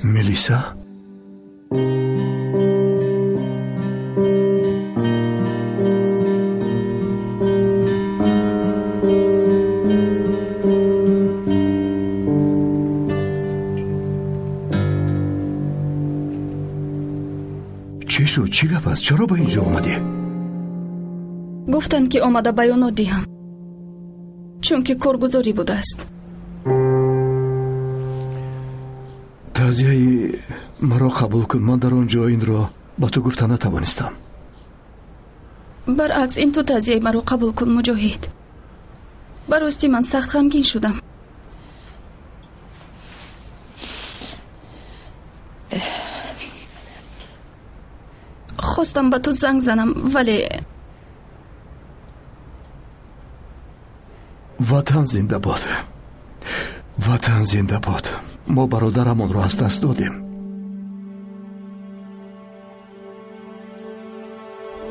Мелиса? Чӣ шуд? Чӣ гап аст? Чаро ба ин ҷо омадӣ? Гуфтанд, ки омада баёнот диҳам, чунки коргузорӣ будааст. Таъзияи маро қабул кун. Ман дар он ҷо инро ба ту гуфта натавонистам. Баръакс, ин ту таъзияи маро қабул кун, Муҷоҳид. Ба ростӣ ман сахт ғамгин шудам. Хостам ба ту занг занам, вале Ватан зинда бод, ватан зинда бод. Мо бародарамонро аз даст додем.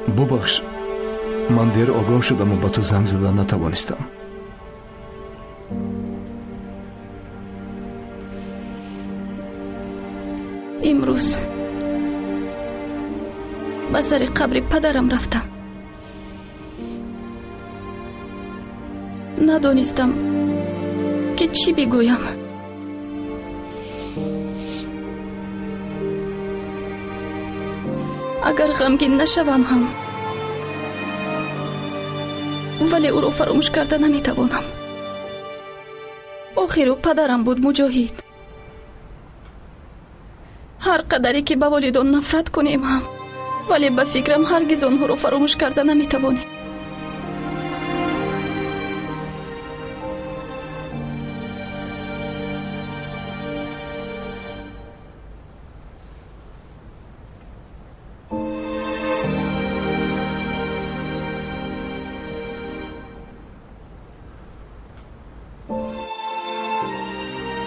Бубахш, ман дер огоҳ шудаму ба ту занг зада натавонистам. Имрӯз ба сари қабри падарам рафтам. Надонистам, ки чӣ бигӯям. Агар ғамгин нашавам ҳам, вале ӯро фаромӯш карда наметавонам. Охир ӯ падарам буд, Муҷоҳид. Ҳар қадаре ки ба волидон нафрат кунем ҳам, вале ба фикрам ҳаргиз онҳоро фаромӯш карда наметавонем.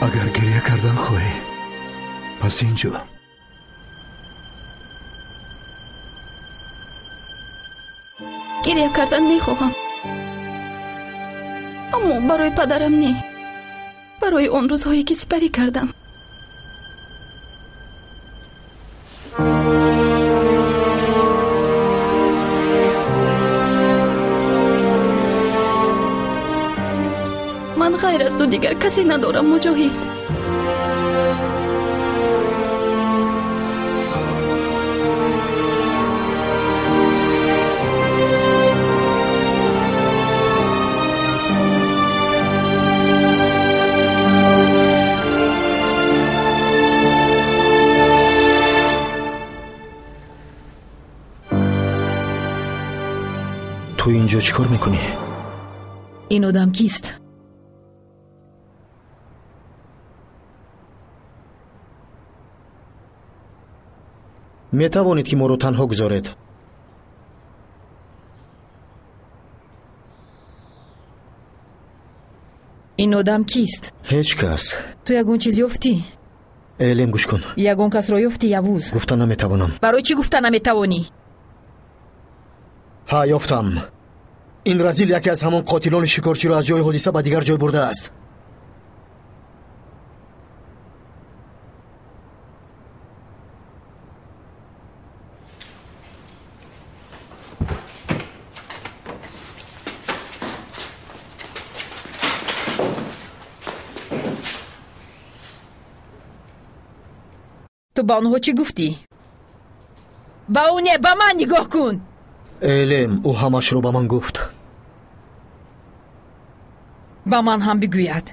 Агар гиря кардан хоҳӣ, пас ин ҷо. Гиря кардан мехоҳам, аммо барои падарам не, барои он рӯзҳое ки сипарӣ кардам. Ман ғайр аз ту дигар касе надорам, Муҷоҳид. Ту инҷо чӣ кор мекунӣ? Ин одам кист? Метавонед, ки моро танҳо гузоред. Ин одам кист? Ҳеҷ кас. Ту ягон чиз ёфтӣ? Элем, гӯш кун. Ягон касро ёфтӣ, Явуз? Гуфта наметавонам. Барои чӣ гуфта наметавонӣ? Ҳа, ёфтам. Ин разил яке аз ҳамон қотилони шикорчиро аз ҷои ҳодиса ба дигар ҷой бурдааст. Ту ба онҳо чӣ гуфтӣ? Ба ӯ не, ба ман нигоҳ кун. Элем, ӯ ҳамашро ба ман гуфт. Ба ман ҳам бигӯяд.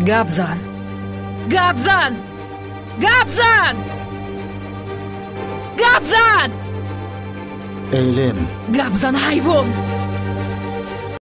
Гап зан, гап зан, гап зан, гап зан! Элем, гап зан, ҳайвон!